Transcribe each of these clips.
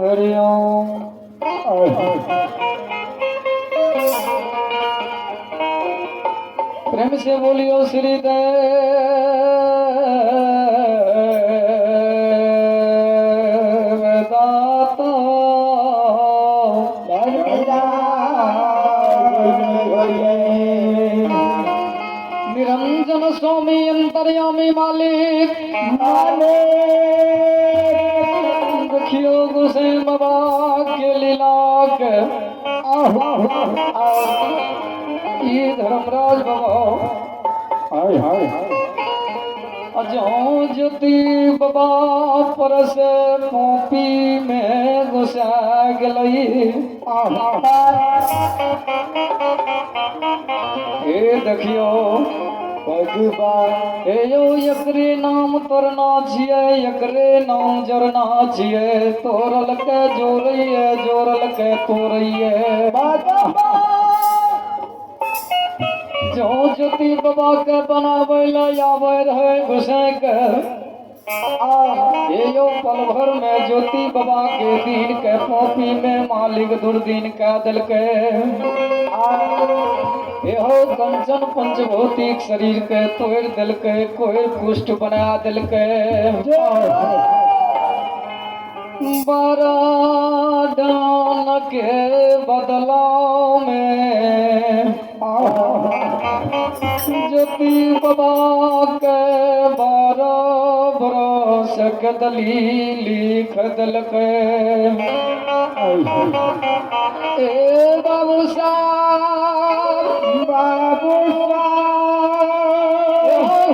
हरिओम। प्रेम से बोलियो श्री देव दाता। निरंजन स्वामी अंतर्यामी मालिक देखियो गुसैन बाबा के लीला के। ई धर्मराज बाबा हाय हाय जो ज्योति बाबा पर से पोपी में घुसा गेलई। हे देखियो भगवान हे यो एकरे नाम तोरना छियै, एकरे नाम जोड़ना छियै। तोरल के जोड़ैये, जोड़ल के तोड़ैये। जो ज्योति बाबा के बनाबै लए आबै रहे घुसै के, हे यो पल भर में ज्योति बाबा के दिन के कॉपी में मालिक दुर्दिन कह दिलके। एहो कंचन पंचभौतिक शरीर के तोड़ दिलके, कोई कुष्ठ बना दिलके। बड़ा दान के बदलाव में ज्योति बाबा के 12 बरस के दलील लिख दिलके। ए बाबू साहब, बाबू साहब,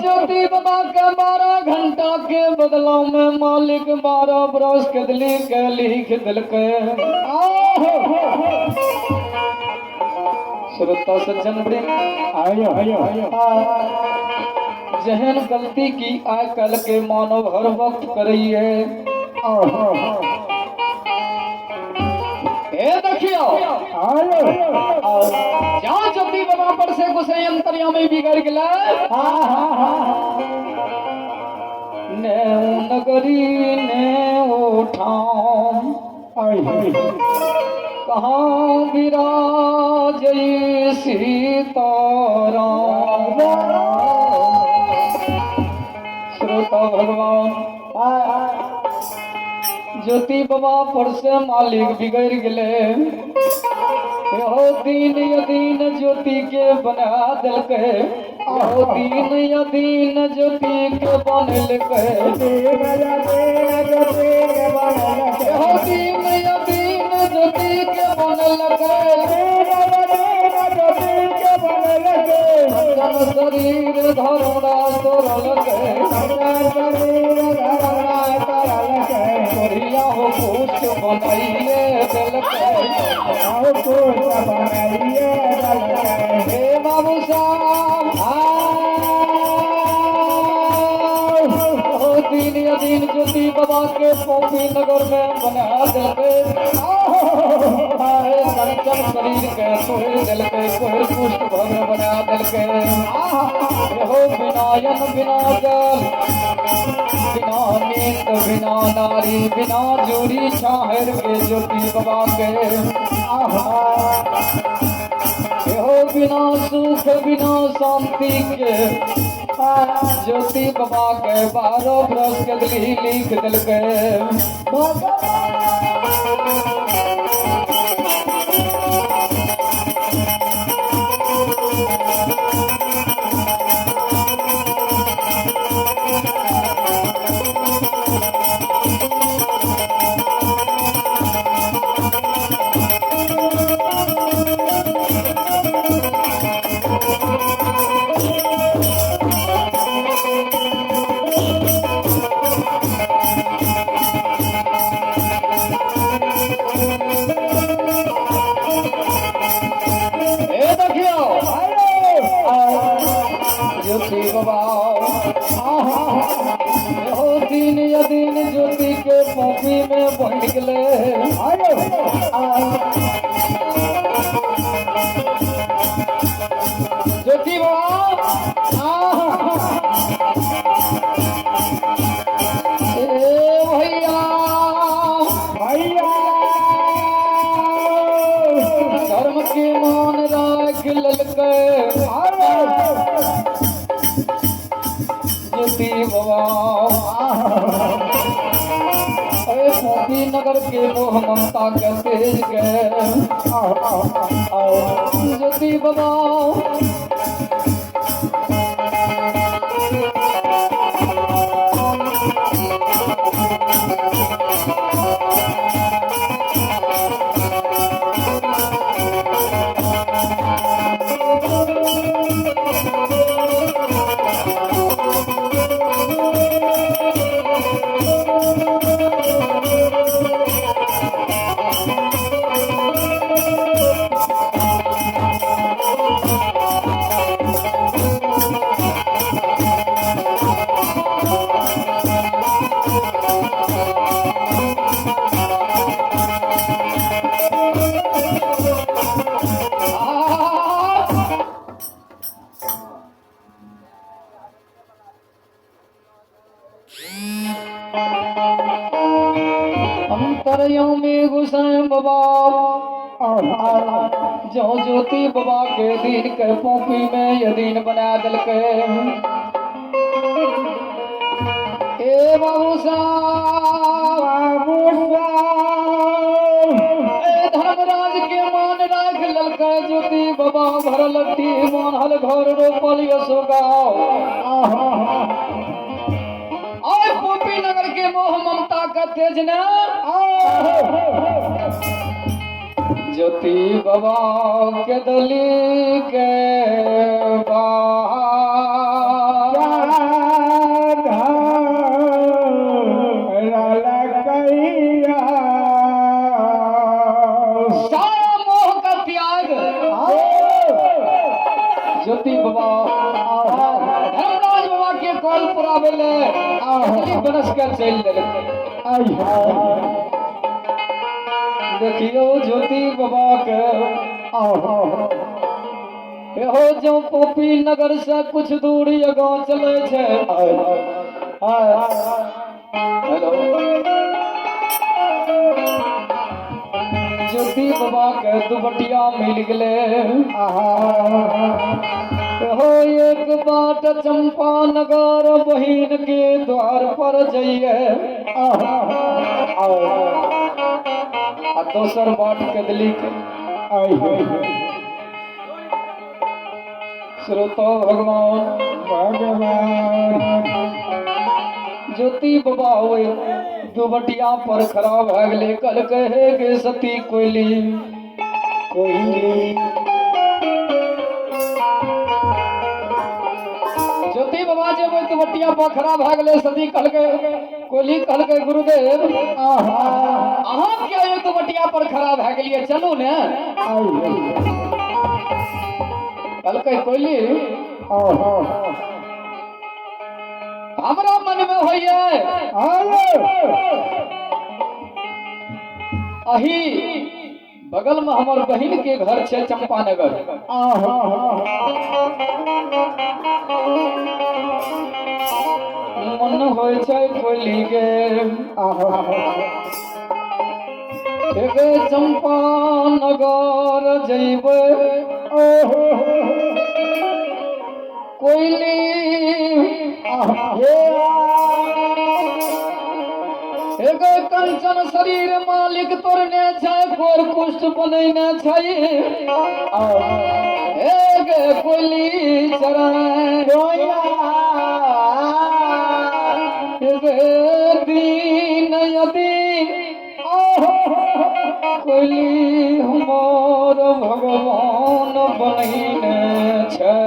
ज्योति बाबा के 12 घंटा के बदलाव में मालिक 12 बरस के दलील के लिख दिलके। श्रोता सज्जन बड़े आयो आयो आयो। जहन गलती की आय कल के मानव हर वक्त करिए। ए देखियो आयो जहाँ ज्योति बाबा पर से गुस्से अंतर्यामी बिगड़ गया। ने नगरी ने उठाम कहाँ विराज सीताराम। श्रोता भगवान ज्योति बाबा पर से मालिक बिगड़ गए। यो दीन यदीन ज्योति के बना दिलके, यो दीन यदीन ज्योति के बनलके, यो दीन यदीन ज्योति के बनलके। जन शरीर धर्मराज तोड़लके, बढ़िया हो पुष्ट बनाइए दिलके। हे बाबू साहब, दिन अधीन ज्योति बाबा के पोपी नगर में बना दिलके। कंचन शरीर के तोड़ दिलके, कोई पुष्ट भव्य बना दिलके। हो बिनायन बिना जल, बिना नींद बिना नारी, बिना जोड़ी छाहर के ज्योति बाबा के। हो बिना सुख बिना शांति के ज्योति बाबा के 12 बरस के दलील लिख दिलके। ज्योति बाबा हो दिन यदीन ज्योति के पोपी में बन गए। ज्योति बाबा ए भैया भैया। के मान राख लेलकै ज्योति बाबा। अरे मोती नगर के मोह ममता के तेज के ज्योति बाबा। अंतरयामी गुसाई बाबा जो ज्योति बाबा के दिन के पोपी में ये दिन बना दिलके। ए बाबू साहब, बाबू साहब, ए धर्मराज के मान राख ललके ज्योति बाबा, भरल लट्टी बान्हल घर रोपल यशोगाव। और पोपी नगर के मोह ममता का तेज न ज्योति बाबा के दली के सारा मोह का त्याग ज्योति बाबा धर्मराज बाबा के कॉल पुरावे ले बनस के चल देलकै। देखियो ज्योति बाबा के एहो जो पोपी नगर से कुछ दूरी आगाँ चले छै। हेलो ज्योति बाबा के दुबटिया मिल गए। हो एक बाट चंपा नगर बहिन के द्वार पर जाइए आ दोसर बाट कदली के। श्रोता भगवान भगवान ज्योति बाबा ओहि दुबटिया पर खड़ा भए गेलै। कहलकै हे गे सती कोइली, कोइली ज्योति बाबा जे ओहि दुबटिया पर खड़ा भए गेलै। सती कहलकै, कोइली कहलकै गुरुदेव अहाँ किया ओहि दुबटिया पर खड़ा भए गेलियै, चलू ने। कहलकै कोइली हमरा मन में होइए अही बगल में हमर बहिन के घर छै चंपानगर। मन होइ छै कोइली के एगे चंपानगर जइबै कोइली एगो कंचन शरीर मालिक तोड़ने छै, कोर कुष्ठ बनैने छै। एगे कोइली चरण एगे दीन यदि कोइली हमर भगवान बनैने छै।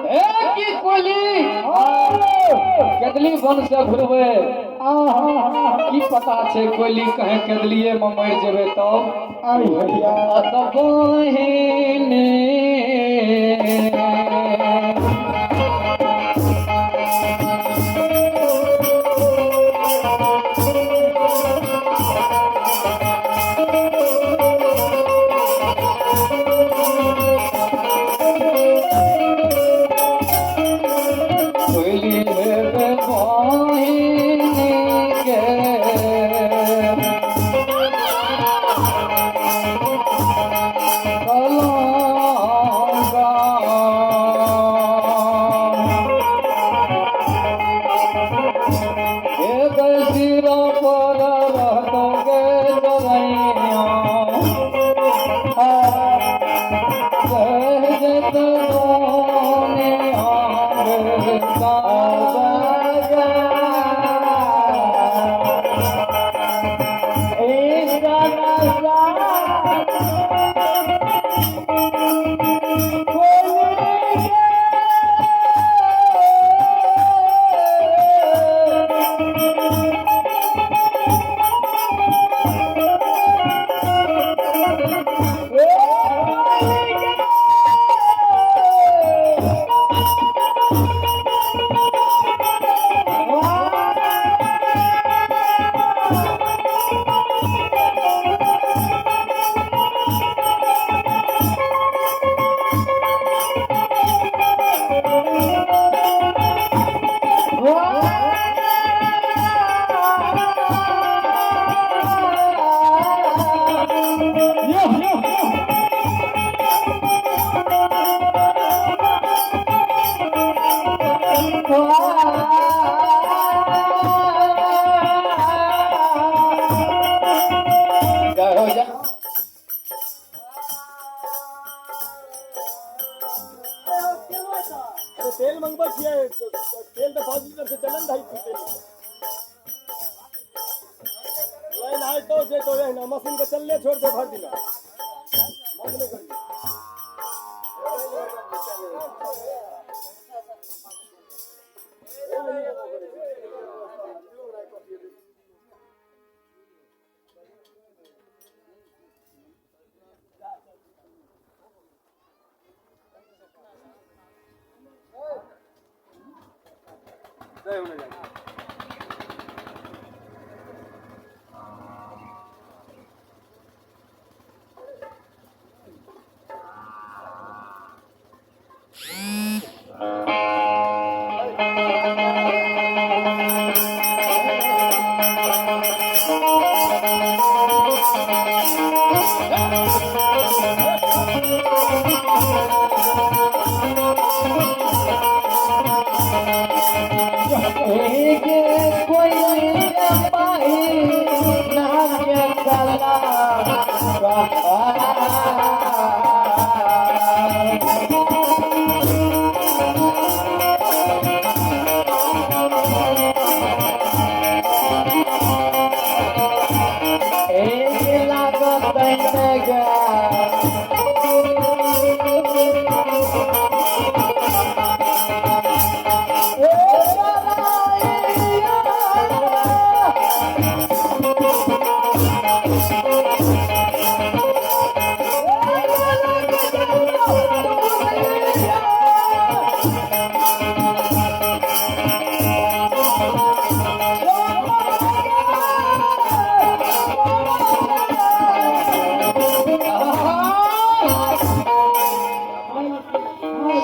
ए की कोइली केदली वन से घुरबै की पता छै कोइली कहे केदलिए में मरि जेबै तब बहिनी कोइली हे बहिनी के जय हो जय। अरे तेल मंगवा छियै, तेल तऽ 5 लीटर से चलन ढाई तेल लाइन आय तो जे तो ना मशीन के चलले छोड़ दे भर दिना बंद नहीं करिए।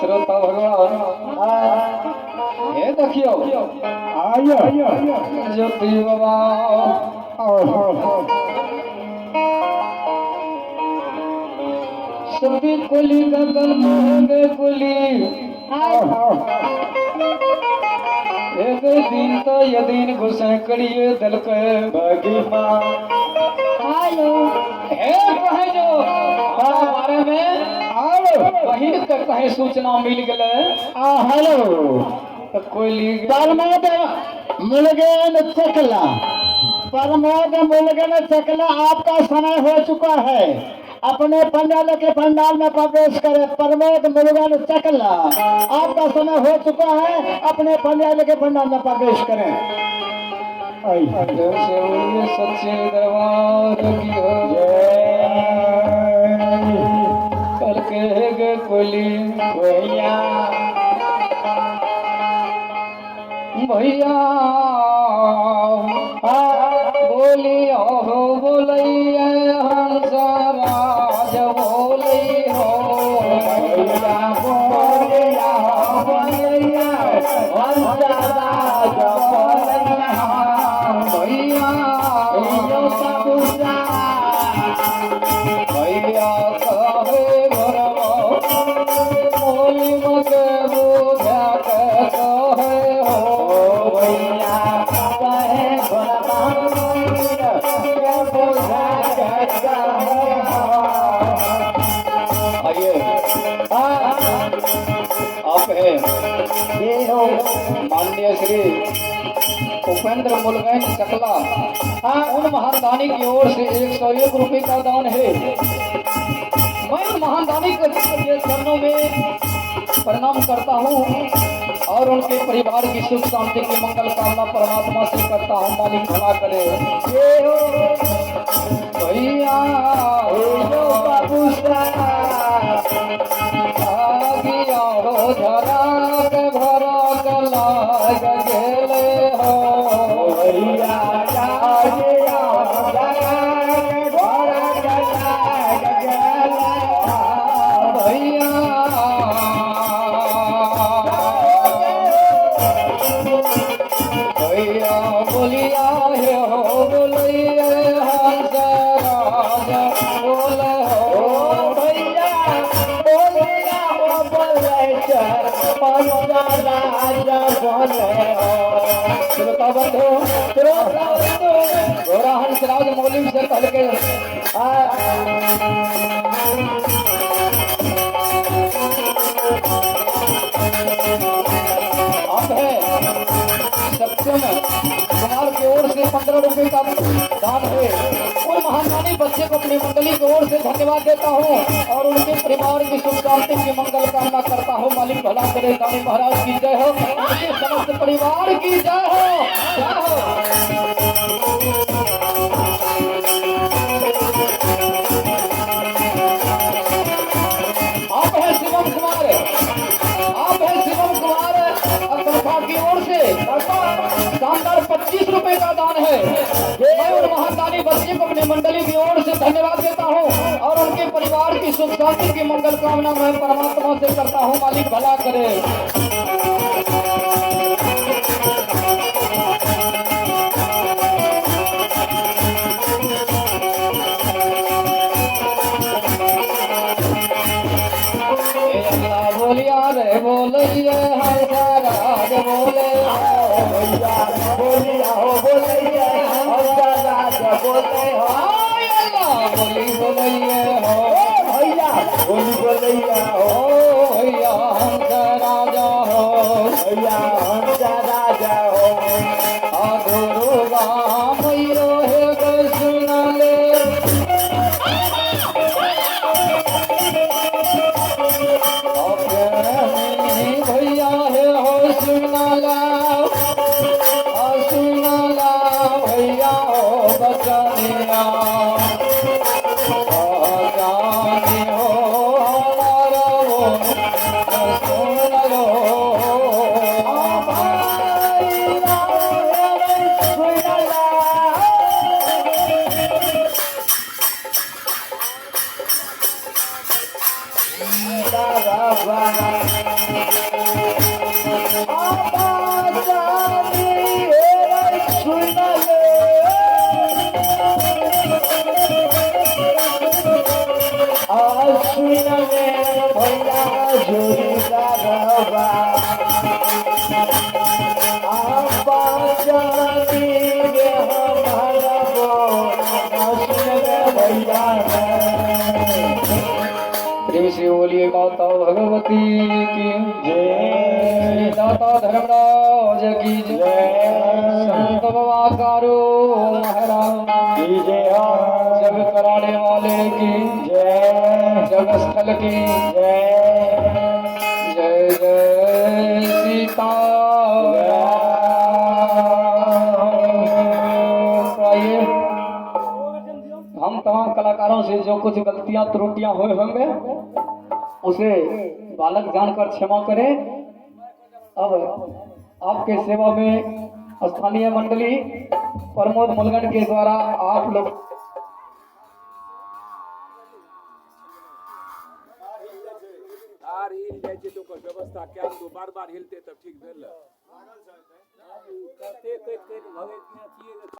श्रोता भगवान हे देखियो ज्योति बाबा सभी कुली गगन मोहगे कुली एक दिन तो ये दिन घुसे करिए दल के बगीमा हे कहे जो हमारा बारे में बहिन के कहे सूचना मिल गए। हेलो तो कोई प्रमोद मुलगेन चकला, प्रमोद मुलगेन चकला, आपका समय हो चुका है, अपने पंडाल के पंडाल में प्रवेश करें। प्रमोद मुलगेन चकला, आपका समय हो चुका है, अपने पंडाल के पंडाल में प्रवेश करें। सच्चे दरबार की कल के गे कोली भैया भैया बोली हो बोलैया हंस राज बोली हो भैया बोलिया बोलैया हंस राज बोलैया भैया भैया कहे घरवा बोली मत बुझा के कहे हो भैया कहे घरवा के बुझा के कहे हो। आइए माननीय श्री उपेंद्र मुलगैन सकला, उन महानदानी की ओर से 101 रुपये का दान है। मैं उन महानदानी के चरणों में प्रणाम करता हूँ और उनके परिवार की सुख शांति की मंगल कामना परमात्मा से करता हूँ। मालिक भला करे। भैया बाबू धरा के भरा के लाग गेले हो भैया, भैया भैया बोलिया हे हो बोलिए हंस राजा बोले हो भैया बोलिया हो बोले राजा बोले हो। श्रोता बंधु, श्रोता बंधु, गोरा हंसराज मौलिक से कह के आप है सत्यम कुमार की ओर से 15 रुपए का दान है। उन महादानी बच्चे को अपनी मंडली की ओर से धन्यवाद देता हूँ और उनके परिवार की सुख शांति की मंगल कामना करता हूँ। मालिक भला करे। दानी महाराज की जय हो, उनके समस्त परिवार की जय हो, जय हो। आप है शिवम कुमार, आप है शिवम कुमार अकरखा की ओर से शानदार 25 रुपए का दान है। मैं उन महादानी बच्चे को अपनी मंडली की ओर से धन्यवाद देता हूँ और उनके परिवार की सुख शांति की मंगल कामना मैं परमात्मा से करता हूँ। मालिक भला करे। बोलिया रे बोलिए हंस राज बोले भैया बोलिया हो बोलिए हंस राज बोले हो। बोली बोलिए हो भैया बोली बोलिया हो भैया हंस राजा हो, भैया हंस राजा हो। गुरु राम यो हे सुन ले भैया हे हो सुन ला सुन ला भैया हो बचनिया जानी हो हमारा वो सुन लो। प्रेम से बोलिए माता भगवती की जय, श्री दाता धर्मराज की जय, संत बाबा कारो महाराज की जय, जग कराने वाले की जय, जगस्थल की जय, जय जय सीता। हम तमाम कलाकारों से जो कुछ गलतियां त्रुटियां हुए होंगे उसे बालक जानकर क्षमा करें। अब आपके सेवा में स्थानीय मंडली प्रमोद मुलगन के द्वारा आप लोग व्यवस्था क्या बार बार हिलते तब ठीक भेल।